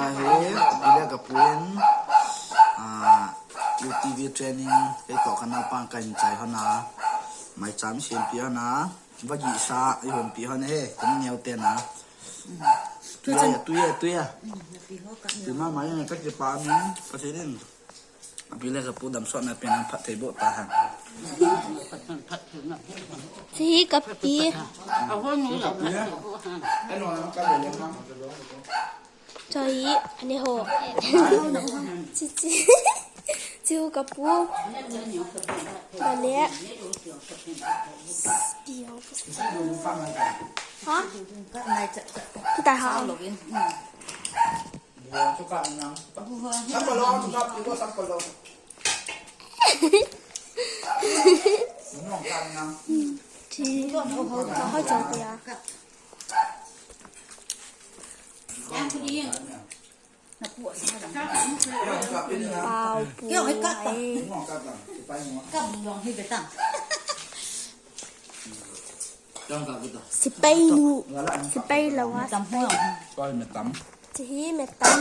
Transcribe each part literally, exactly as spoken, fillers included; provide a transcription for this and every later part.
Ahe, ile ka pun, ah, U T V training, kei toh ka naupang ka hin chai hon a, maicham sempi hon a, vagihsa, i honpi hon he, ka neo te na. Tuya, tuya, tuya. Tui mama, ka kipa min, ka sinin. Abi le ka pu damsot na pen phat thei bo ta han. Hiche hi ka pi. Hiche hi, ani ho. Hiche, hiche. Hiche hi ka pu. Ka le. Pi ho. Ha? Kita ha. Buang cakap ni nang. Buang. Siapa lo orang cakap? Ibu siapa lo? Buang cakap ni nang. Chi. Ka hoi chang tia. Yang tu dia. Nak buat sana. Buang cakap ni nang. Pau pu. Kau hai kat tak? Buang cakap ni nang. Sipai ni nang. Kau buang ni betang. Sipai nu, sipai lou a. Koi metam. Hiche hi metam.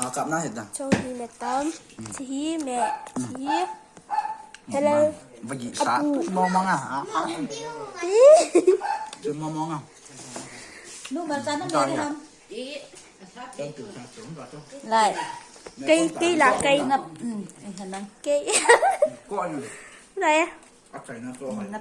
Ha, kap na hita. Hiche hi metam. Hiche hi me, hiche hi. Hello. Vagihsa. Apu. Mo mo nga. Ah, ah. Ih. Mo mo nga. Nu ma cha na me ham. Lai. Kei, kei la, kei. Nap, mm, eh, hanang. Kei. Ko anu. Lai. Akai na to. Nap.